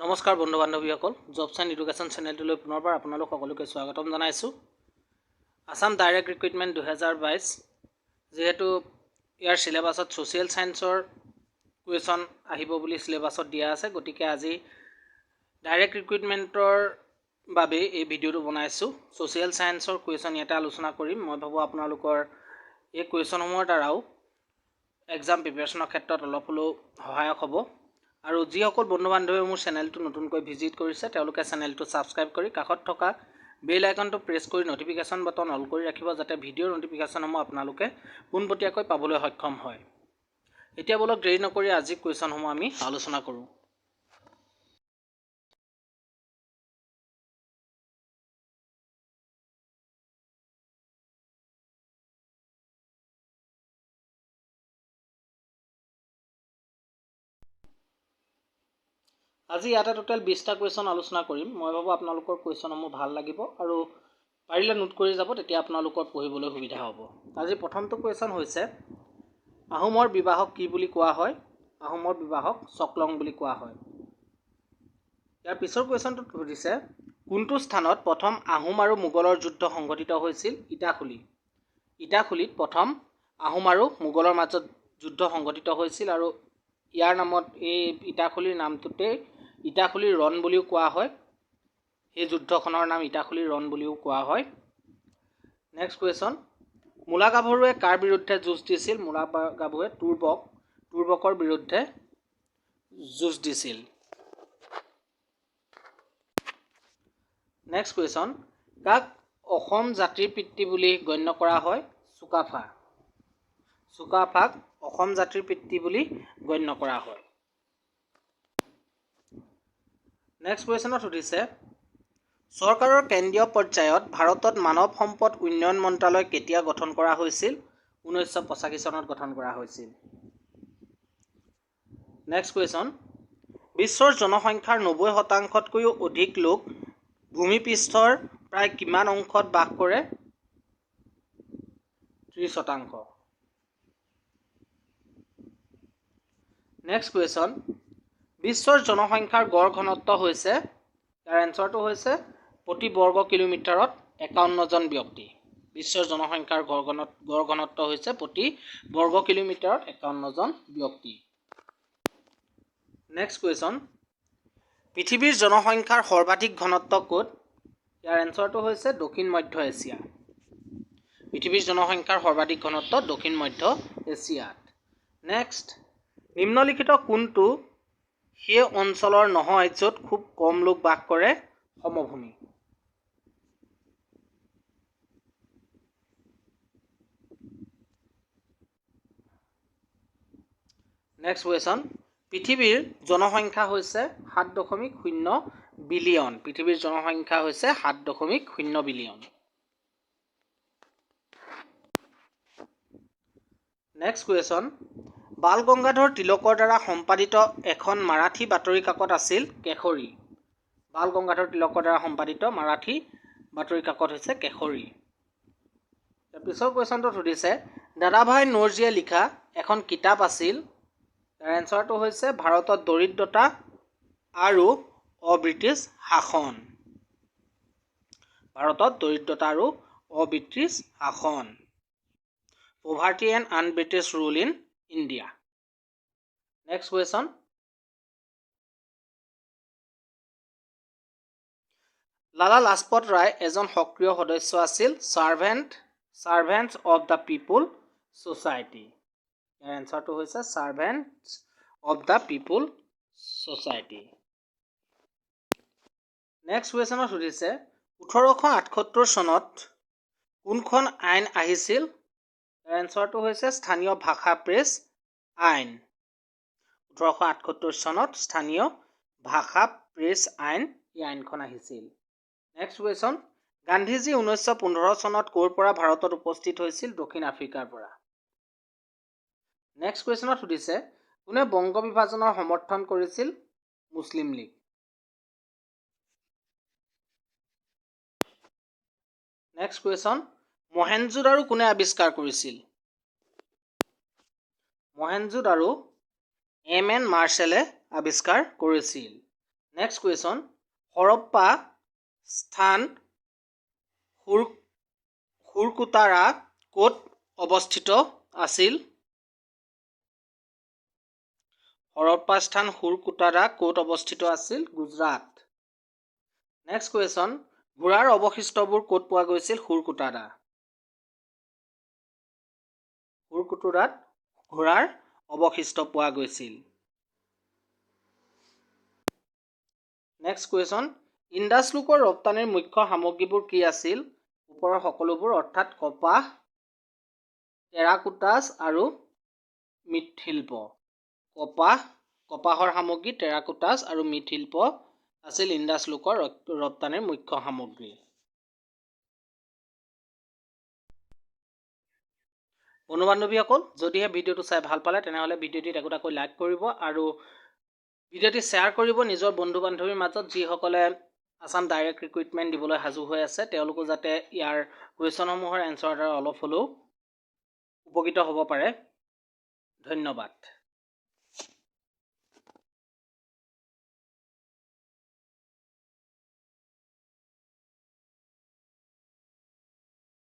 নমস্কাৰ বন্ধু বান্ধৱীসকল, jobs and education চেনেলটোলৈ পুনৰবাৰ আপোনালোক সকলোকে স্বাগতম জনাইছোঁ। আছাম ডাইৰেক্ট ৰিক্ৰুইটমেণ্ট 2022, যিহেতু ইয়াৰ চিলেবাছত ছ'চিয়েল ছায়েন্সৰ কুৱেশ্যন আহিব বুলি চিলেবাছত দিয়া আছে, গতিকে আজি ডাইৰেক্ট ৰিক্ৰুইটমেণ্টৰ বাবে এই ভিডিঅ'টো বনাইছোঁ। ছ'চিয়েল ছায়েন্সৰ কুৱেশ্যন ইয়াতে আলোচনা কৰিম। মই ভাবোঁ আপোনালোকৰ এই কুৱেশ্যনসমূহৰ দ্বাৰাও এক্সাম প্ৰিপেৰেশ্যনৰ ক্ষেত্ৰত অলপ হ'লেও সহায়ক হ'ব। আৰু যিসকল বন্ধু বান্ধৱীয়ে মোৰ চেনেলটো নতুনকৈ ভিজিট কৰিছে, তেওঁলোকে চেনেলটো ছাবস্ক্ৰাইব কৰি কাষত থকা বেল আইকনটো প্ৰেছ কৰি ন'টিফিকেশ্যন বাটন অল কৰি ৰাখিব, যাতে ভিডিঅ'ৰ ন'টিফিকেশ্যনসমূহ আপোনালোকে পোনপটীয়াকৈ পাবলৈ সক্ষম হয়। এতিয়া ব'লক, দেৰি নকৰি আজি কুৱেশ্যনসমূহ আমি আলোচনা কৰোঁ। আজি ইয়াতে টোটেল 20টা কুৱেশ্যন আলোচনা কৰিম। মই ভাবোঁ আপোনালোকৰ কুৱেশ্যনসমূহ ভাল লাগিব আৰু পাৰিলে নোট কৰি যাব, তেতিয়া আপোনালোকৰ পঢ়িবলৈ সুবিধা হ'ব। আজি প্ৰথমটো কুৱেশ্যন হৈছে, আহোমৰ বিবাহক কি বুলি কোৱা হয়? আহোমৰ বিবাহক চকলং বুলি কোৱা হয়। ইয়াৰ পিছৰ কুৱেশ্যনটোত সুধিছে, কোনটো স্থানত প্ৰথম আহোম আৰু মোগলৰ যুদ্ধ সংঘটিত হৈছিল? ইটাখুলি। ইটাখুলিত প্ৰথম আহোম আৰু মোগলৰ মাজত যুদ্ধ সংঘটিত হৈছিল আৰু ইয়াৰ নামত, এই ইটাখুলিৰ নামটোতেই ইটাখুলিৰ ৰণ বুলিও কোৱা হয়। সেই যুদ্ধখনৰ নাম ইটাখুলিৰ ৰণ বুলিও কোৱা হয়। নেক্সট কুৱেশ্যন, মূলা গাভৰুৱে কাৰ বিৰুদ্ধে যুঁজ দিছিল? মূলা গাভৰুৱে তুৰ্বকৰ বিৰুদ্ধে যুঁজ দিছিল। নেক্সট কুৱেশ্যন, কাক অসম জাতিৰ পিতৃ বুলি গণ্য কৰা হয়? চুকাফা। চুকাফাক অসম জাতিৰ পিতৃ বুলি গণ্য কৰা হয়। নেক্সট কুৱেশ্যনত সুধিছে, চৰকাৰৰ কেন্দ্ৰীয় পৰ্যায়ত ভাৰতত মানৱ সম্পদ উন্নয়ন মন্ত্ৰালয় কেতিয়া গঠন কৰা হৈছিল? 1985 চনত গঠন কৰা হৈছিল। নেক্সট কুৱেশ্যন, বিশ্বৰ জনসংখ্যাৰ 90 শতাংশতকৈও অধিক লোক ভূমিপৃষ্ঠৰ প্ৰায় কিমান অংশত বাস কৰে? 30 শতাংশ। নেক্সট কুৱেশ্যন, বিশ্বৰ জনসংখ্যাৰ গড় ঘনত্ব হৈছে? ইয়াৰ এনচাৰটো হৈছে প্ৰতি বৰ্গ কিলোমিটাৰত 51জন ব্যক্তি। বিশ্বৰ জনসংখ্যাৰ গড় ঘনত্ব হৈছে প্ৰতি বৰ্গ কিলোমিটাৰত 51জন ব্যক্তি। নেক্সট কুৱেশ্যন, পৃথিৱীৰ জনসংখ্যাৰ সৰ্বাধিক ঘনত্ব ক'ত? ইয়াৰ এনচাৰটো হৈছে দক্ষিণ মধ্য এছিয়া। পৃথিৱীৰ জনসংখ্যাৰ সৰ্বাধিক ঘনত্ব দক্ষিণ মধ্য এছিয়াত। নেক্সট, নিম্নলিখিত কোনটো সেই অঞ্চলৰ নহয় য'ত খুব কম লোক বাস কৰে? সমভূমি। নেক্সট কুৱেশ্যন, পৃথিৱীৰ জনসংখ্যা হৈছে 7.0 বিলিয়ন। পৃথিৱীৰ জনসংখ্যা হৈছে 7.0 billion. Next question, Bal Gangadhar তিলকৰ দ্বাৰা সম্পাদিত এখন মাৰাঠী বাতৰি কাকত আছিল কেশৰী। বাল গংগাধৰ তিলকৰ দ্বাৰা সম্পাদিত মাৰাঠী বাতৰি কাকত হৈছে কেশৰী। পিছৰ কুৱেশ্যনটোত সুধিছে, দাদাভাই নৌৰজীয়ে লিখা এখন কিতাপ আছিল? ইয়াৰ এনচাৰটো হৈছে ভাৰতত দৰিদ্ৰতা আৰু অব্ৰিটিছ শাসন। ভাৰতত দৰিদ্ৰতা আৰু অব্ৰিটিছ শাসন, Poverty and Un-British Rule in India। Next question, Lala Lajpat Rai এজন সক্ৰিয় সদস্য আছিল Servants of the People Society। ইয়াৰ এনচাৰটো হৈছে Servants of the People Society। Next কুৱেশ্যনত সুধিছে, 1878 চনত কোনখন আইন আহিছিল? ইয়াৰ এনচাৰটো হৈছে স্থানীয় ভাষা প্ৰেছ আইন। 1878 চনত স্থানীয় ভাষা প্ৰেছ আইন, এই আইনখন আহিছিল। নেক্সট কুৱেশ্যন, গান্ধীজী 1915 চনত ক'ৰ পৰা ভাৰতত উপস্থিত হৈছিল? দক্ষিণ আফ্ৰিকাৰ পৰা। নেক্সট কুৱেশ্যনত সুধিছে, কোনে বংগ বিভাজনৰ সমৰ্থন কৰিছিল? মুছলিম লীগ। নেক্সট কুৱেশ্যন, মহেঞ্জোদাৰো কোনে আৱিষ্কাৰ কৰিছিল? মহেঞ্জোদাৰো এম এন মাৰ্শ্বেলে আৱিষ্কাৰ কৰিছিল। নেক্সট কুৱেশ্যন, হৰপ্পা স্থান সুৰকোটাৰা ক'ত অৱস্থিত আছিল? হৰপ্পা স্থান সুৰকোটাৰা ক'ত অৱস্থিত আছিল? গুজৰাট। নেক্সট কুৱেশ্যন, ঘোঁৰাৰ অৱশিষ্টবোৰ ক'ত পোৱা গৈছিল? সুৰকোটাৰা। সুৰকোটাৰাত ঘোঁৰাৰ অৱশিষ্ট পোৱা গৈছিল। নেক্সট কুৱেশ্যন, ইণ্ডাছ লোকৰ ৰপ্তানিৰ মুখ্য সামগ্ৰীবোৰ কি আছিল? ওপৰৰ সকলোবোৰ, অৰ্থাৎ কপাহ, টেৰাকোটাছ আৰু মৃৎশিল্প। কপাহৰ সামগ্ৰী, টেৰাকোটাছ আৰু মৃৎশিল্প আছিল ইণ্ডাছ লোকৰ ৰপ্তানিৰ মুখ্য সামগ্ৰী। বন্ধু বান্ধৱীসকল, যদিহে ভিডিঅ'টো চাই ভাল পালে, তেনেহ'লে ভিডিঅ'টিত একোটাকৈ লাইক কৰিব আৰু ভিডিঅ'টি শ্বেয়াৰ কৰিব নিজৰ বন্ধু বান্ধৱীৰ মাজত, যিসকলে আছাম ডাইৰেক্ট ৰিক্ৰুইটমেণ্ট দিবলৈ সাজু হৈ আছে, তেওঁলোকো যাতে ইয়াৰ কুৱেশ্যনসমূহৰ এনচাৰৰ দ্বাৰা অলপ হ'লেও উপকৃত হ'ব পাৰে। ধন্যবাদ।